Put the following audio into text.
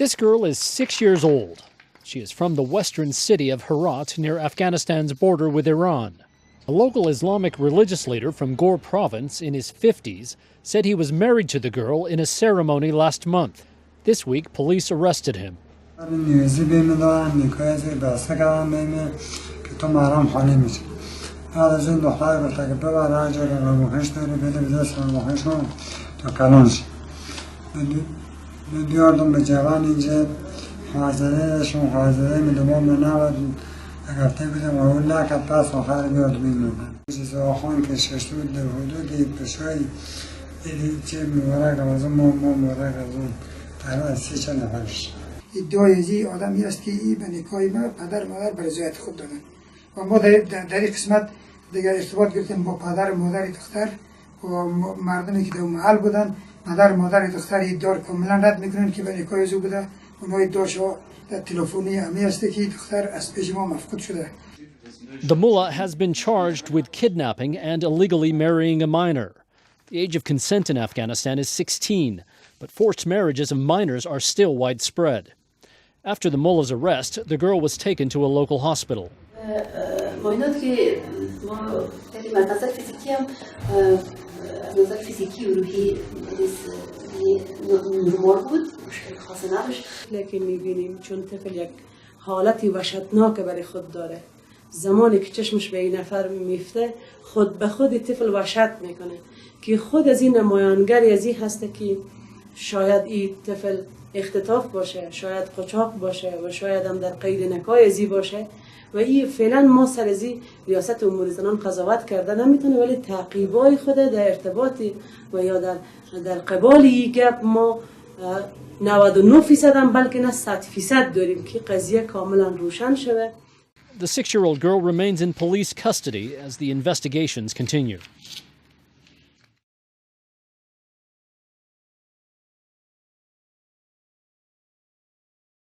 This girl is 6 years old. She is from the western city of Herat, near Afghanistan's border with Iran. A local Islamic religious leader from Ghor province in his 50s said he was married to the girl in a ceremony last month. This week, police arrested him. نیوزی بیم دادن نکاح بسته کردن بیم که تو محرم خانه میشه بعد از این دختر گفته که ببر هر جا که قبوخش داری بده به دست قبوخشون تا کلان شی بیاردم به جوان اینجا خواهرزاده خواهرزاده می دوم من نبود گفته بودم قبول نکرد پس آخر بیاد بیم چیز آخوان که شش بود در حدود پشای چه مبارک از اون ما مبارک از اون تقریبا 30-40 نفرش. ادعای ازی آدمی است که ای به نکاح ما پدر مادر به رضایت خود دادن و ما در این قسمت دیگر ارتباط گرفتیم با پدر و مادر دختر و مردمی که در محل بودن. پدر مادر دختر ادعا کاملا رد میکنن که به نکاح ازو بوده. اونها ادعا در تلفنی همی است که دختر از پیش ما مفقود شده. The mullah has been charged with kidnapping and illegally marrying a minor. The age of consent in Afghanistan is 16, but forced marriages of minors are still widespread. After the mullah's arrest, the girl was taken to a local hospital. معاینات که ما کردیم از نظر فیزیکی هم از نظر فیزیکی و روحی نرمال بود، مشکل خاصی نداشت. لیکن میبینیم چون طفل یک حالتی وحشتناک برای خود داره، زمانی که چشمش به این نفر میفته خود به خود طفل وحشت میکنه که خود از این نمایانگر از این هسته که شاید این طفل اختطاف باشه، شاید قاچاق باشه و شاید هم در قید نکاح ازی باشه و این فعلا ما سر ازی ریاست امور زنان قضاوت کرده نمیتونه، ولی تعقیبای خود در ارتباطی و یا در قبال این گپ ما 99% هم بلکه نه 100% داریم که قضیه کاملا روشن شوه. The 6-year-old girl remains in police custody as the investigations continue.